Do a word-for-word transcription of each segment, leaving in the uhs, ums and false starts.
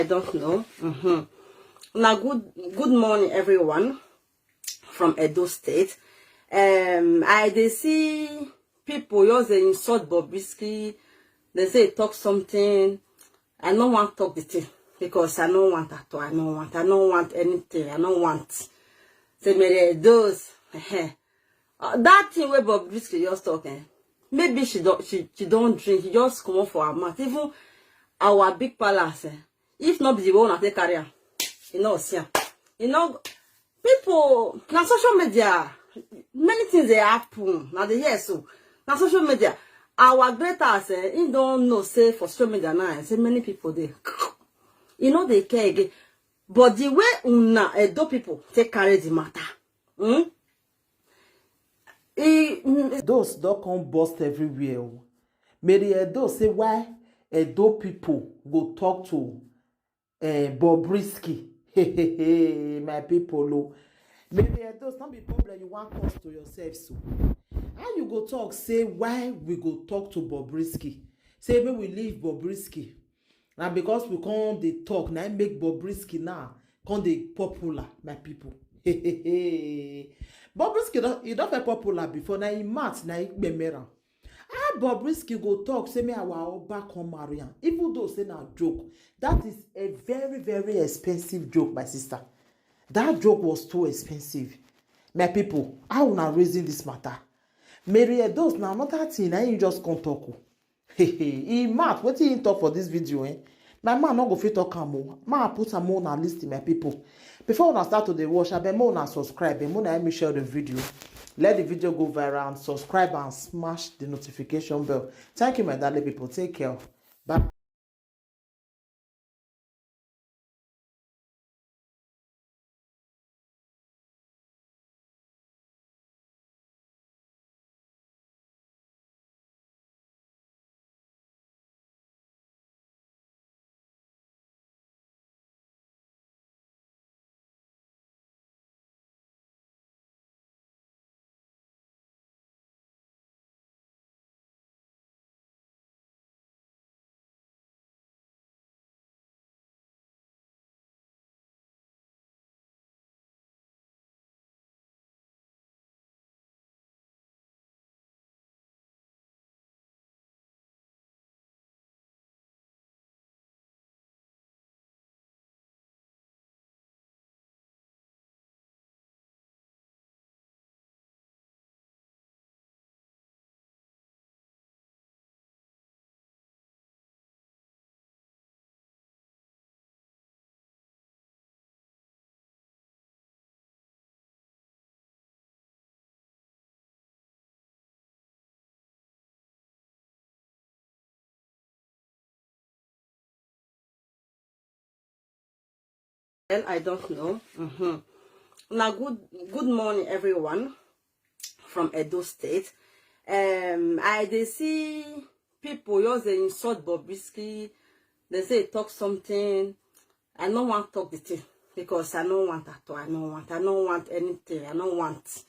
I don't know. Mm-hmm. Now, good good morning, everyone from Edo State. Um, I dey see people just dey insult Bobrisky. They say talk something. I no want talk the thing because I no want at all. I no want. I no want anything. I no want. Say me those. Uh, that thing wey Bobrisky just talk, eh? Maybe she don't she, she don't drink. She just come up for her mouth. Even our big palace, eh? If not be the one I take carry am, you know, see am. You know, people na social media, many things they happen. Now they hear so na social media. Our greatest, eh, he don't know say for social media now, eh, say many people they, you know, they care again. But the way una Edo people take carry the matter, hmm? E, mm, those don come burst everywhere o. Mary Edo say why Edo people go talk to uh, Bobrisky. Hey, hey, hey, my people o. Mary Edo, no be problem you wan cause to yourself so. How you go talk say why we go talk to Bobrisky? Say make we leave Bobrisky. Na because we come dey talk, na im make Bobrisky now come dey popular, my people. Bobrisky don, e don feel popular before, na im mouth na im kpemera. How Bobrisky go talk say make our Oba come marry am, even though say na joke? That is a very, very expensive joke, my sister. That joke was too expensive. My people, how una reason this matter? Mary Edos, na another thing na im just come talk o. Hey, hey, e mad wetin he talk for this video, eh? My man no go fit talk am o. Ma put am on a list, my people. Before una start to dey watch, abeg make una subscribe, and make una help me share the video. Let the video go viral and subscribe and smash the notification bell. Thank you, my darling people. Take care. Bye. Well, I don't know. Mm-hmm. Now, good good morning, everyone from Edo State. Um, I dey see people just dey insult Bobrisky. They say talk something. I no want talk the thing because I no want at all. I no want. I no want anything. I no want.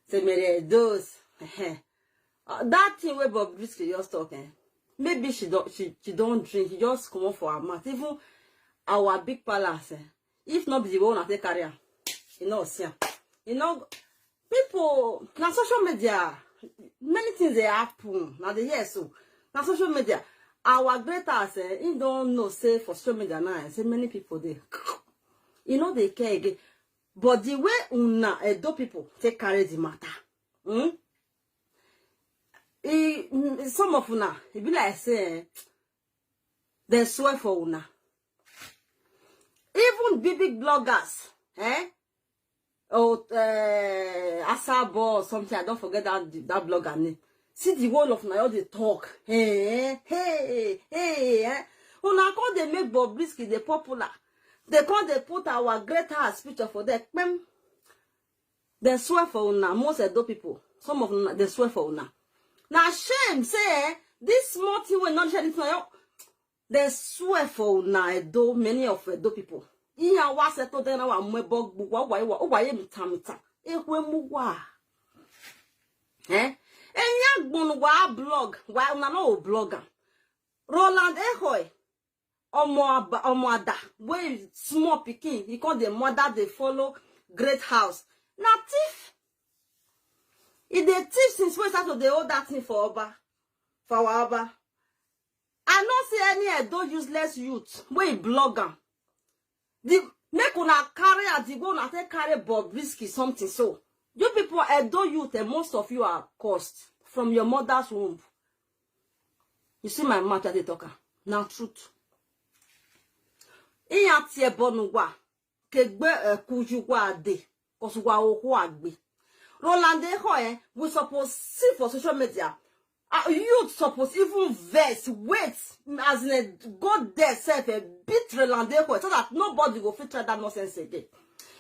Say me those. Uh, that thing wey Bobrisky just talk, eh? Maybe she don't she, she don't drink. She just come up for her mouth. Even our big palace, eh? If not be the one I take carry am, you know, see am. You know, people na social media, many things they happen. Now they hear so na social media. Our greatest, eh, he don't know say for social media now, eh, say many people they, you know, they care again. But the way una Edo people take carry the matter, hmm? E, mm, some of una, e be like say, eh, they swear for una. Even big big bloggers, eh? Oh, uh, Asabo or something. I don't forget that that blogger name. See the whole of Nayo they talk. Hey, hey, hey, eh? Una come they make Bobrisky they popular. They come they put our great house picture for their kpem. They swear for una, most Edo people. Some of una, they swear for una. Now shame, say, eh, this small thing will not share this one. They swear for una, Edo, many of Edo people. Iya wa se to dena wa mwe bog bu wa wa wa wa ye mita mita. Ekwe mu wa. Eh? Enya gbon wa blog, wa una no blogger. Roland Ehoy. omo ada, wey small pikin, he come dey mother, dey follow great house. Na thief. He dey thief since wey he start to dey hold that thing for Oba, for our Oba. I no see any Edo useless youth wey blog am. The, make una carry as the way una take carry Bobrisky something so. You people, Edo youth, eh, most of you are cursed from your mother's womb. You see my mouth, I dey talk am. Na truth. Iya tie bonu wa, kegbe, eh, kuju wa de, kosu wa oho agbe. Roland Eho, eh, we suppose see for social media. Uh, youth suppose even vex, wait, as in a go there sef, eh, beat Roland Eho so that nobody go fit try that nonsense again.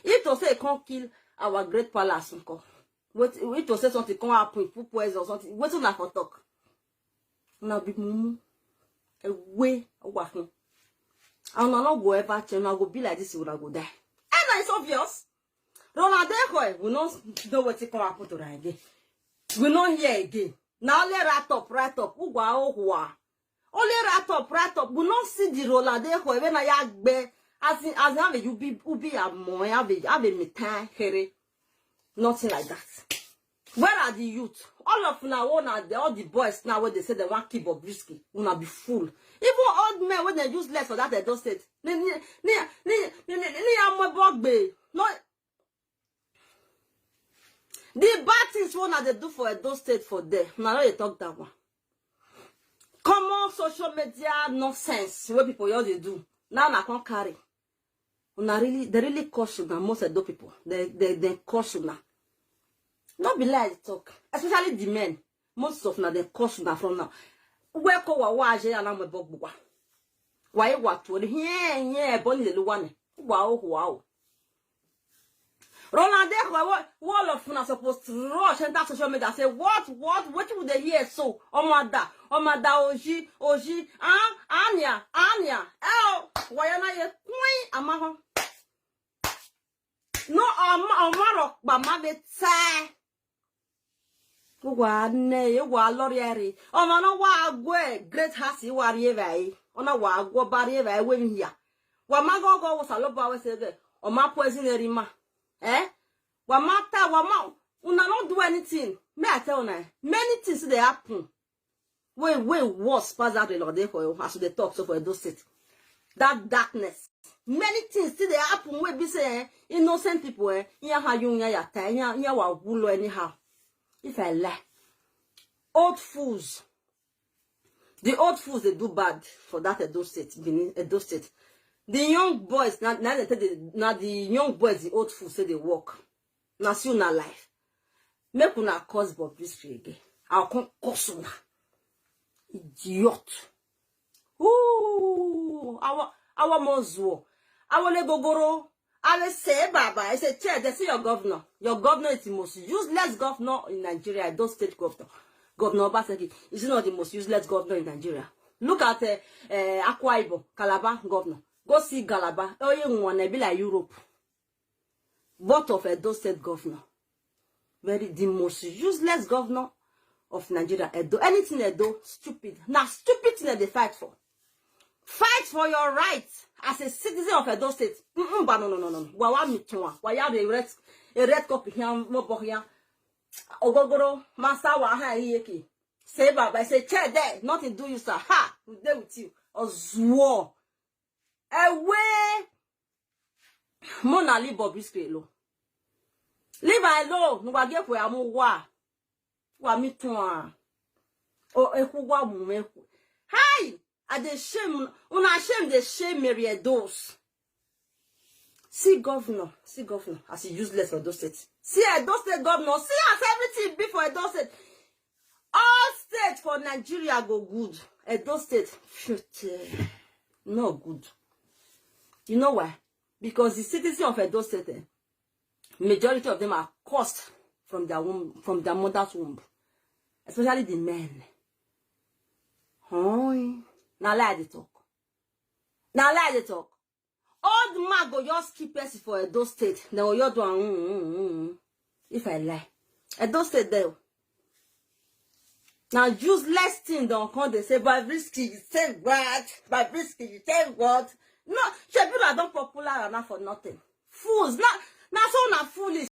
If to say e come kill our great palace, nko. Wait, if to say something come happen, put poison or something, wetin una for talk? Una be mumu. Ewe, owa fun. And una no go ever change, una go be like this, una go die. And it's obvious. Roland Eho, we no know wetin come happen to am again. We no hear again. Na only write up, write up. Ugwa ohwa. Only write up, write up. We no see the Roland Eho, even na ya gbe. As in, as in, have a ubi, ubi amo, have a, have a mitan here. Nothing like that. Where are the youth? All of una, una, the, all the boys now wey dey say dem wan kill Bobrisky, una be fool. Even old men wey dem useless for that Edo State. Ni, ni, ni, ni, ni, ni, ni, ni, amobogbe. No, the bad things wey una dey do for Edo State for there, una no dey talk that one. Common social media nonsense wey people just dey do. Now una come carry. Una really, they really curse una, most Edo people. They, they, they curse una. No be lie I talk. Especially the men. Most of una, they curse una from now. Where ko wa wa aje ya na mo bogbo wa. Wa e wa to ni. Here, here, boni le luwa ni. Wa o, wa o. Roland Eho, wa-, all of una suppose to rush enter social media, say, "What, what, wetin we dey hear so? Omada, omada, oji, oji, ah, anya, anya, eh, o, wayana ye, queen, amaho." No, ama, omaro, ba ma be tie. Wa ne, wa lori eri. Oma no wa gwe, great house, wa ri evai. Ona wa gwo bari evai, we mi ya. Wa ma go go, wa salo ba we se ge. Oma poison eri ma. Eh? Wa ma ta, wa ma, una no do anything. Me I tell una, many things dey happen. Wey, wey worse pass that Roland Eho, as we dey talk so for Edo State. That darkness. Many things still dey happen wey be say, eh, innocent people, eh, iya ha yun ya ya ta, iya, iya wa wulo anyhow. If I lie. Old fools. The old fools dey do bad for that Edo State, Benin, Edo State. The young boys, na, na, na, na the young boys, the old fools say they work. Na see una life. Make una curse Bobrisky again. I'll come curse una. Idiot. Ooh, our, our monzuo. Our le gogoro. I will say, Baba, I say, chair, they see your governor. Your governor is the most useless governor in Nigeria. Edo State governor. Governor Obaseki, is he not the most useless governor in Nigeria? Look at, uh, uh, Akwa Ibom, Calabar governor. Go see Calabar. Oh, you want to be like Europe. What of Edo State governor? Very, the most useless governor of Nigeria, Edo. Anything Edo, stupid. Na stupid thing dem dey fight for. Fight for your right as a citizen of Edo State. Mm-mm, but no, no, no, no. Wa wa mi tun wa. Wa ya the red, a red cup here, mo bo here. Ogogoro, master wa ha yeki. Say, "Baba, I say, chair there. Nothing do you, sir. Ha, we dey with you." Ozuo. Ewe. Mo na leave Bobrisky alone. Leave her alone. Nwa ge kwe amu wa. Wa mi tun a. O, eku wa mu me ku. Hi! I dey shame. Una shame, dey shame Mary Edos. See governor. See governor. As he useless for Edo State. See Edo State governor. See as everything be for Edo State. All state for Nigeria go good. Edo State, shit, eh, no good. You know why? Because the citizen of Edo State, eh, majority of them are cursed from their womb, from their mother's womb. Especially the men. Hoi. Na lie I dey talk. Na lie I dey talk. Old man go just keep person for Edo State. Then Oyo do am, mm, mm, mm, mm. If I lie. Edo State there. Na useless thing dem come dey say, "Bobrisky, you say what? Bobrisky, you say what?" No, shebi una don popular una for nothing. Fools. Na, na so una foolish.